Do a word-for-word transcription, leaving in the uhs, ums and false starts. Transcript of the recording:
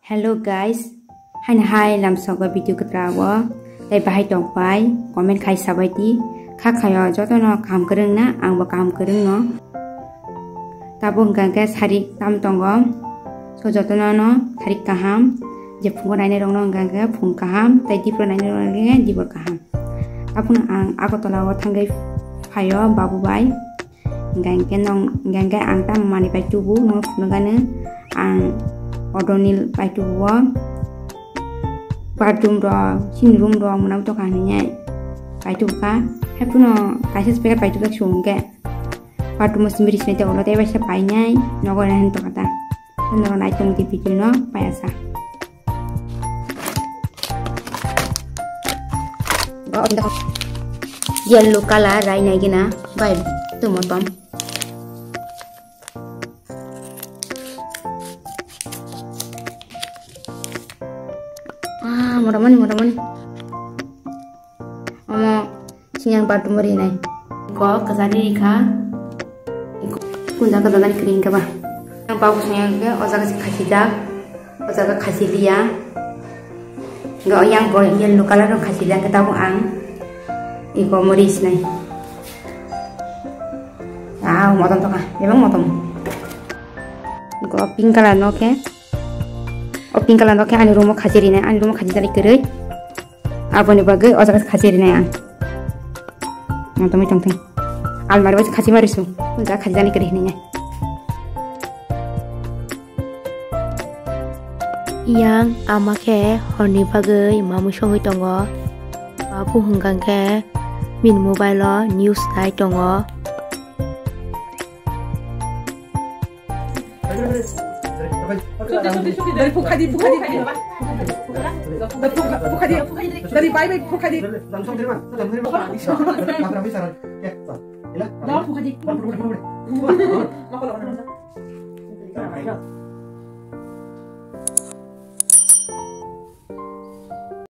Hello guys, haini hai lamsogo video kwtra o tei bahai tong pai comment khai sabai di. Kha khayo jotono kaham kwrwng na, angbo kaham kwrwng no. Tabuk hwnkha khe sarik tam tongo, so jotono no sarik kaham, je phungo nainai rok no hwnkha khe phung kaham tei dipro nainai rok no hwnkha khe dipor kaham. Tabukno ang Agartala o thangwi phaio babu bai. Hingke nong, hingke ang tamo manwi pai tubu, nong phunukgani ang Odonil pai tubu o. Bathroom rok, sini room rok mwnang tokha hinwi pai tubu kha. Haiphano kaisa speaker pai tubu song hingke bathroom o simi risini tei ulo tei baisa painai nogo rehani tokha ta. Norok nai tong di video no pai asa. Yellow color rai nai gina bai tu motom. Ah, motamani, motamani. Omo singyang bathroom ri nai. Ko kajani rikha. Kunja kajanani kring kaba. Ang pau singyang ke o jaga se khachijak. O jaga khachiliya. Ga yang bo yellow color rok khachiliya ke tabuk ang. Iko mori sinai. Ah, motom toka. Ebang motom. Go pink color no ke. O pink color no ke ani room o khachi rinai, ani room o khachi jani kwrwi. Aboni bagwi o jaga khachi rinai ang. Ang tongwi tongthwng. Almari o khachi mari su. O jaga khachi jani kwrwi hinai. Yang ama khe horni bagwi mamui songwi tongo. Babu hwnkha khe bini mobile o news nai tongo. Dari phukha di, phukha di. Dari phukha, phukha di. Dari bai bai phukha di. Dari phukha di.